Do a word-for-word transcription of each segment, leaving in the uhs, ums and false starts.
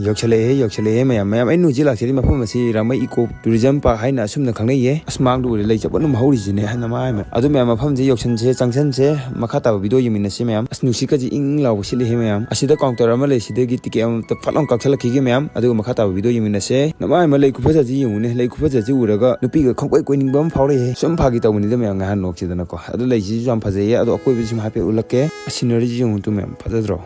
ꯌꯧꯁꯜꯂꯛꯑꯦ, ꯌꯧꯁꯜꯂꯛꯑꯦ ꯃꯌꯥꯝ꯫ ꯃꯌꯥꯝ, ꯑꯩꯅ ꯍꯧꯖꯤꯛ ꯂꯥꯛꯆꯔꯤ ꯃꯐꯝ ꯑꯁꯤ ꯔꯥꯃꯩ ꯏꯀꯣ ꯇꯨꯔꯤꯖꯝ ꯄꯥꯔꯛ ꯍꯥꯏꯅ ꯑꯁꯨꯝꯅ ꯈꯪꯅꯩꯌꯦ꯫ ꯑꯁ, ꯃꯥꯡꯗ ꯎꯔꯦ, ꯂꯩ ꯆꯠꯄ ꯑꯗꯨꯝ ꯍꯧꯔꯤꯁꯤꯅꯦ, ꯅꯃꯥꯏ ꯃ-, ꯑꯗꯨ ꯃꯌꯥꯝ, ꯃꯐꯝꯁꯦ ꯌꯧꯁꯟꯁꯦ, ꯆꯪꯁꯟꯁꯦ, ꯃꯈꯥ ꯇꯥꯕ ꯚꯤꯗꯤꯑꯣ ꯌꯦꯡꯃꯤꯟꯅꯁꯦ ꯃꯌꯥꯝ꯫ ꯑꯁ, ꯅꯨꯡꯁꯤꯠꯀꯁꯦ ꯏꯪ ꯏꯪ ꯂꯥꯎꯕ ꯁꯤꯠꯂꯤꯍꯦ ꯃꯌꯥꯝ꯫ ꯑꯁꯤꯗ ꯀꯥꯎꯟꯇꯔ ꯑꯃ ꯂꯩ, ꯁꯤꯗꯒꯤ ꯇꯤꯀꯦꯠ ꯑꯃꯇ ꯐꯠ ꯂꯥꯎ ꯀꯛꯊꯠꯂꯛꯈꯤꯒꯦ ꯃꯌꯥꯝ, ꯑꯗꯨꯒ ꯃꯈꯥ ꯇꯥꯕ ꯚꯤꯗꯤꯑꯣ ꯌꯦꯡꯃꯤꯟꯅꯁꯦ꯫ ꯅꯃꯥꯏ ꯃ, ꯂꯩ ꯈꯨꯐꯖꯁꯤ ꯌꯦꯡꯉꯨꯅꯦ, ꯂꯩ ꯈꯨꯐꯖꯁꯤ ꯎꯔꯒ ꯅꯨꯄꯤꯒ ꯈꯪꯀꯣꯏ ꯀꯣꯏꯅꯤꯡꯕ ꯑꯃ ꯐꯥꯎꯔꯛꯑꯦ꯫ ꯁꯨꯝ ꯐꯥꯒꯤ ꯇꯧꯕꯅꯤꯗ ꯃꯌꯥꯝ, ꯉꯥꯏꯍꯥꯛ ꯅꯣꯛꯁꯤꯗꯅꯀꯣ꯫ ꯑꯗꯣ ꯂꯩꯁꯤꯁꯨ ꯌꯥꯝ ꯐꯖꯩꯌꯦ, ꯑꯗꯣ ꯑꯀꯣꯏꯕꯁꯤ ꯁꯨꯝ ꯍꯥꯏꯐꯦꯠ ꯎꯠꯂꯛꯀꯦ꯫ ꯁꯤꯅꯔꯤꯁꯤ ꯌꯦꯡꯉꯨ ꯇꯨ ꯃꯌꯥꯝ, ꯐꯖꯗ꯭ꯔꯣ?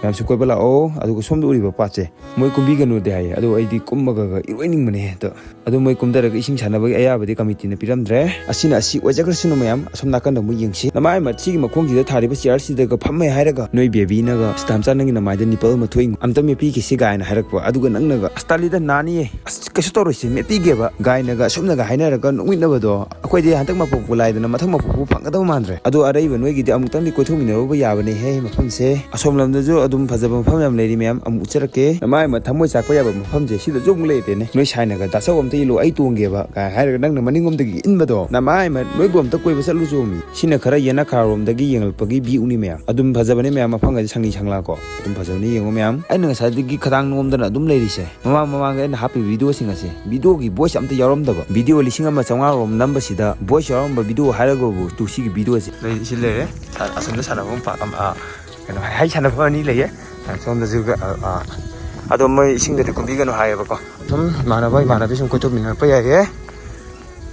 ꯃꯌꯥꯝꯁꯨ ꯀꯣꯏꯕ ꯂꯥꯛꯑꯣ꯫ ꯑꯗꯨꯒ ꯁꯣꯝꯗ ꯎꯔꯤꯕ ꯄꯥꯠꯁꯦ, ꯃꯣꯏ ꯀꯨꯝꯕꯤꯒꯅꯨꯗꯤ ꯍꯥꯏꯌꯦ, ꯑꯗꯣ ꯑꯩꯗꯤ ꯀꯨꯝꯃꯒ ꯏꯔꯣꯏꯅꯤꯡꯕꯅꯦ꯫ ꯑꯗꯣ, ꯑꯗꯣ ꯃꯣꯏ ꯀꯨꯝꯊꯔꯒ ꯏꯁꯤꯡ ꯁꯥꯟꯅꯕꯒꯤ ꯑꯌꯥꯕꯗꯤ ꯀꯃꯤꯇꯤꯅ ꯄꯤꯔꯝꯗ꯭ꯔꯦ꯫ ꯑꯁꯤꯅ ꯑꯁꯤ ꯑꯣꯏꯖꯈ꯭ꯔꯁꯅꯨ ꯃꯌꯥꯝ꯫ ꯑꯁꯣꯝ ꯅꯥꯀꯟꯗ ꯑꯃꯨꯛ ꯌꯦꯡꯁꯤ꯫ ꯅꯃꯥꯏ ꯃ, ꯁꯤꯒꯤ ꯃꯈꯣꯡꯁꯤꯗ ꯊꯥꯔꯤꯕ ꯆꯤꯌꯥꯔꯁꯤꯗꯒ ꯐꯝꯃꯦ ꯍꯥꯏꯔꯒ ꯅꯣꯏ ꯕꯦꯕꯤꯅꯒ, "ꯑꯁ, ꯇꯥꯝꯆꯥ, ꯅꯪꯒꯤ ꯅꯃꯥꯏꯗ ꯅꯤꯄꯜ ꯑꯃ ꯊꯣꯛꯏ, ꯑꯝꯇ ꯃꯦꯠꯄꯤꯒꯦ ꯁꯤ" ꯀꯥꯏꯅ ꯍꯥꯏꯔꯛꯄ꯫ ꯑꯗꯨꯒ ꯅꯪꯅꯒ, "ꯑꯁ, ꯇꯥꯂꯤꯗ, ꯅꯥꯅꯤꯌꯦ, ꯑꯁ, ꯀꯩꯁꯨ ꯇꯧꯔꯣꯏꯁꯦ, ꯃꯦꯠꯄꯤꯒꯦꯕ" ꯀꯥꯏꯅꯒ ꯑꯁꯨꯝꯅꯒ ꯍꯥꯏꯅꯔꯒ ꯅꯣꯛꯃꯤꯟꯅꯕꯗꯣ꯫ ꯑꯩꯈꯣꯏꯗꯤ ꯍꯟꯗꯛ ꯃꯄꯣꯛꯄꯨ ꯂꯥꯏꯗꯅ ꯃꯊꯪ ꯃꯄꯣꯛꯄꯨ ꯐꯪꯒꯗꯕ ꯃꯥꯟꯗ꯭ꯔꯦ꯫ ꯑꯗꯣ ꯑꯔꯩꯕ ꯅꯣꯏꯒꯤꯗꯤ ꯑꯃꯨꯛꯇꯪꯗꯤ ꯀꯣꯏꯊꯣꯛꯃꯤꯟꯅꯔꯨꯕ ꯌꯥꯕꯅꯦꯍꯦ ꯃꯐꯝꯁꯦ꯫ ꯑꯁꯣꯝꯂꯣꯝꯗꯁꯨ ꯑꯗꯨꯝ ꯐꯖꯕ ꯃꯐꯝ ꯌꯥꯝ ꯂꯩꯔꯤ ꯃꯌꯥꯝ, ꯑꯃꯨꯛ ꯎꯠꯆꯔꯛꯀꯦ꯫ ꯅꯃꯥꯏ ꯃ, ꯊꯃꯣꯏ ꯆꯥꯛꯄ ꯌꯥꯕ ꯃꯐꯝꯁꯦ ꯁꯤꯗꯁꯨ ꯑꯃꯨꯛ ꯂꯩꯔꯦꯅꯦ꯫ "ꯅꯣꯏ ꯁꯥꯏꯅꯒ ꯗꯥ ꯆꯧ ꯑꯝꯇ ꯏꯜꯂꯣ, ꯑꯩ ꯇꯣꯡꯒꯦꯕ" ꯀꯥꯏ ꯍꯥꯏꯔꯒ ꯅꯪꯅ ꯃꯅꯤꯡꯂꯣꯝꯗꯒꯤ ꯏꯟꯕꯗꯣ꯫ ꯅꯃꯥꯏ ꯃ, ꯅꯣꯏꯕꯨ ꯑꯝꯇ ꯀꯣꯏꯕ ꯆꯠꯂꯨ ꯆꯣꯃꯤ꯫ ꯁꯤꯅ ꯈꯔ ꯌꯦꯅꯈꯥꯔꯣꯝꯗꯒꯤ ꯌꯦꯡꯂꯛꯄꯒꯤ ꯚ꯭ꯌꯨꯅꯤ ꯃꯌꯥꯝ꯫ ꯑꯗꯨꯝ ꯐꯖꯕꯅꯦ ꯃꯌꯥꯝ, ꯃꯐꯝꯒꯁꯦ ꯁꯪꯂꯤ ꯁꯪꯂꯥ ꯀꯣ꯫ ꯑꯗꯨꯝ ꯐꯖꯕꯅꯦ, ꯌꯦꯡꯉꯣ ꯃꯌꯥꯝ꯫ ꯑꯩꯅ ꯉꯁꯥꯏꯗꯒꯤ ꯈꯗꯥꯡ ꯅꯣꯝꯗꯅ ꯑꯗꯨꯝ ꯂꯩꯔꯤꯁꯦ꯫ ꯃꯃꯥꯡ ꯃꯃꯥꯡꯗ ꯑꯩꯅ ꯍꯥꯞꯄꯤꯕ ꯚꯤꯗꯤꯑꯣꯁꯤꯡ ꯑꯁꯦ, ꯚꯤꯗꯤꯑꯣꯒꯤ ꯚꯣꯏꯁ ꯑꯝꯇ ꯌꯥꯎꯔꯝꯗꯕ, ꯚꯤꯗꯤꯑꯣ ꯂꯤꯁꯤꯡ ꯑꯃ ꯆꯥꯝꯃꯉꯥ ꯔꯣꯝ ꯅꯝꯕꯁꯤꯗ ꯚꯣꯏꯁ ꯌꯥꯎꯔꯝꯕ ꯚꯤꯗꯤꯑꯣ ꯍꯥꯏꯔꯒꯕꯨ ꯇꯨ ꯁꯤꯒꯤ ꯚꯤꯗꯤꯑꯣꯁꯦ꯫ ꯂꯩ, ꯁꯤ ꯂꯩꯔꯦ꯫ ꯁꯥ-, ꯑꯁꯣꯝꯗ ꯁꯥꯟꯅꯐꯝ ꯄꯥ-, ꯑꯝ, ꯑꯥ, ꯀꯩꯅꯣ, ꯍꯩ ꯁꯥꯟꯅꯐꯝ ꯑꯅꯤ ꯂꯩꯌꯦ꯫ ꯑ, ꯁꯣꯝꯗꯁꯨ, ꯑ, ꯑ, ꯑꯗꯣ ꯃꯣꯏ ꯏꯁꯤꯡꯗꯗꯤ ꯀꯨꯝꯕꯤꯒꯅꯨ ꯍꯥꯏꯌꯦꯕꯀꯣ꯫ ꯁꯨꯝ ꯏꯃꯥꯟꯅꯕ ꯏꯃꯥꯟꯅꯕꯤ ꯁꯨꯝ ꯀꯣꯏꯊꯣꯛꯃꯤꯟꯅꯔꯛꯄ ꯌꯥꯏꯌꯦ꯫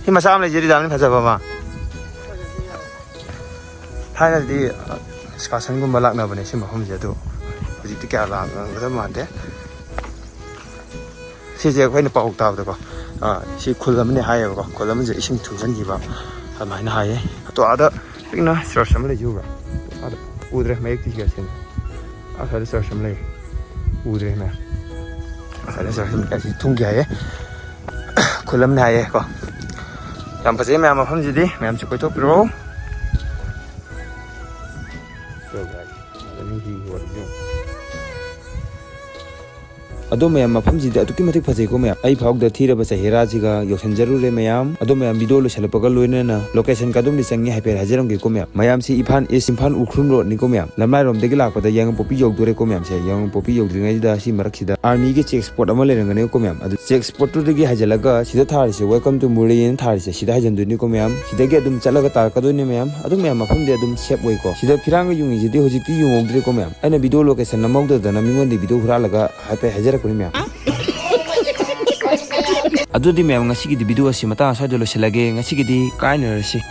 ꯁꯤ ꯃꯆꯥ ꯑꯃ ꯂꯩꯖꯔꯤꯗꯥꯕꯅꯤ, ꯐꯖꯕ ꯑꯃ꯫ ꯊꯥꯏꯅꯗꯤ, ꯑ, ꯑꯦꯛꯁꯀꯔꯁꯟꯒꯨꯝꯕ ꯂꯥꯛꯅꯕꯅꯦ ꯁꯤ ꯃꯐꯝꯁꯦ, ꯑꯗꯣ ꯍꯧꯖꯤꯛꯇꯤ ꯀꯌꯥ ꯂꯥꯛꯅꯒꯗꯕ ꯃꯥꯟꯗꯦ꯫ ꯁꯤꯁꯦ ꯑꯩꯈꯣꯏꯅ ꯄꯥꯎ ꯇꯥꯕꯗꯀꯣ, ꯑ, ꯁꯤ ꯈꯨꯜ ꯑꯃꯅꯦ ꯍꯥꯏꯌꯦꯕꯀꯣ, ꯈꯨꯜ ꯑꯃꯁꯦ ꯏꯁꯤꯡ ꯊꯨꯝꯖꯤꯟꯈꯤꯕ ꯑꯗꯨꯃꯥꯏꯅ ꯍꯥꯏꯌꯦ꯫ ꯑꯗꯣ ꯑꯥꯗ ꯄꯤꯛꯅ ꯆꯔꯆ ꯑꯃ ꯂꯩꯖꯩ, ꯎꯕ꯭ꯔꯥ? ꯑꯥꯗ ꯎꯗ꯭ꯔꯦ, ꯃꯌꯦꯛꯇꯤ ꯁꯤꯒ ꯁꯦꯝꯃꯦ꯫ ꯑꯁ꯭ꯋꯥꯏꯗ ꯆꯔꯆ ꯑꯃ ꯂꯩ, ꯎꯗ꯭ꯔꯦ ꯃꯌꯥꯝ꯫ ꯑꯁ꯭ꯋꯥꯏꯗ ꯆꯔꯆ ꯑꯃ ꯂꯩ, ꯑꯁꯤ ꯊꯨꯝꯒꯤ ꯍꯥꯏꯌꯦ, ꯈꯨꯜ ꯑꯃꯅꯦ ꯍꯥꯏꯌꯦ ꯀꯣ꯫ ꯌꯥꯝ ꯐꯖꯩ ꯃꯌꯥꯝ, ꯃꯐꯝꯁꯤꯗꯤ ꯃꯌꯥꯝꯁꯨ ꯀꯣꯏꯊꯣꯛꯄꯤꯔꯛꯑꯣ꯫ ꯑꯗꯣ ꯃꯌꯥꯝ, ꯃꯐꯝꯁꯤꯗꯤ ꯑꯗꯨꯛꯀꯤ ꯃꯇꯤꯛ ꯐꯖꯩꯀꯣ ꯃꯌꯥꯝ꯫ ꯑꯩ ꯐꯥꯎꯗ ꯊꯤꯔꯕ ꯆꯍꯤꯔꯥꯁꯤꯒ ꯌꯧꯁꯟꯖꯔꯨꯔꯦ ꯃꯌꯥꯝ꯫ ꯑꯗꯣ ꯃꯌꯥꯝ, ꯚꯤꯗꯤꯑꯣ ꯂꯣꯏꯁꯤꯜꯂꯛꯄꯒ ꯂꯣꯏꯅꯅ ꯂꯣꯀꯦꯁꯟ ꯀꯗꯣꯝꯗꯤ ꯆꯪꯉꯤ ꯍꯥꯏꯐꯦꯠ ꯍꯥꯏꯖꯔꯝꯒꯦꯀꯣ ꯃꯌꯥꯝ꯫ ꯃꯌꯥꯝꯁꯤ ꯏꯝꯐꯥꯜ ꯏꯁ, ꯏꯝꯐꯥꯜ ꯎꯈ꯭ꯔꯨꯜ ꯔꯣꯗꯅꯤꯀꯣ ꯃꯌꯥꯝ꯫ ꯂꯝꯂꯥꯏꯔꯣꯝꯗꯒꯤ ꯂꯥꯛꯄꯗ ꯌꯥꯏꯉꯪꯄꯣꯛꯄꯤ ꯌꯧꯗꯣꯔꯦꯀꯣ ꯃꯌꯥꯝꯁꯦ꯫ ꯌꯥꯏꯉꯪꯄꯣꯛꯄꯤ ꯌꯧꯗ꯭ꯔꯤꯉꯩꯗ ꯁꯤ ꯃꯔꯛꯁꯤꯗ ꯑꯥꯔꯃꯤꯒꯤ ꯆꯦꯛ ꯄꯣꯁꯠ ꯑꯃ ꯂꯩꯔꯝꯒꯅꯤꯀꯣ ꯃꯌꯥꯝ꯫ ꯑꯗꯨ ꯆꯦꯛ ꯄꯣꯁꯠꯇꯨꯗꯒꯤ ꯍꯥꯏꯖꯤꯜꯂꯒ ꯁꯤꯗ ꯊꯥꯔꯤꯁꯦ "Welcome to ꯃꯨꯔꯦꯅ" ꯊꯥꯔꯤꯁꯦ, ꯁꯤꯗ ꯍꯥꯏꯖꯟꯗꯣꯏꯅꯤꯀꯣ ꯃꯌꯥꯝ꯫ ꯁꯤꯗꯒꯤ ꯑꯗꯨꯝ ꯆꯠꯂꯒ ꯇꯥꯔꯛꯀꯗꯣꯏꯅꯦ ꯃꯌꯥꯝ꯫ ꯑꯗꯨ ꯃꯌꯥꯝ, ꯃꯐꯝꯗꯤ ꯑꯗꯨꯝ ꯁꯦꯞ ꯑꯣꯏꯀꯣ꯫ ꯁꯤꯗ ꯐꯤꯔꯥꯡꯒ ꯌꯨꯡꯉꯤꯁꯤꯗꯤ ꯍꯧꯖꯤꯛꯇꯤ ꯌꯨꯡꯍꯧꯗ꯭ꯔꯦꯀꯣ ꯃꯌꯥꯝ꯫ ꯑꯩꯅ ꯚꯤꯗꯤꯑꯣ ꯂꯣꯀꯦꯁꯟ ꯅꯝꯍꯧꯗꯗꯅ ꯃꯤꯉꯣꯟꯗꯒꯤ ꯚꯤꯗꯤꯑꯣ ꯍꯨꯔꯥꯜꯂꯒ ꯍꯥꯏꯐꯦꯠ ꯍꯥꯏꯖꯔꯛꯄꯅꯤ ꯃꯌꯥꯝ꯫ ꯑꯗꯨꯗꯤ ꯃꯌꯥꯝ, ꯉꯁꯤꯒꯤꯗꯤ ꯚꯤꯗꯤꯑꯣ ꯑꯁꯤ ꯃꯇꯥꯡ ꯑꯁ꯭ꯋꯥꯏꯗ ꯂꯣꯏꯁꯤꯜꯂꯒꯦ꯫ ꯉꯁꯤꯒꯤꯗꯤ ꯀꯥꯏꯅꯔꯁꯤ꯫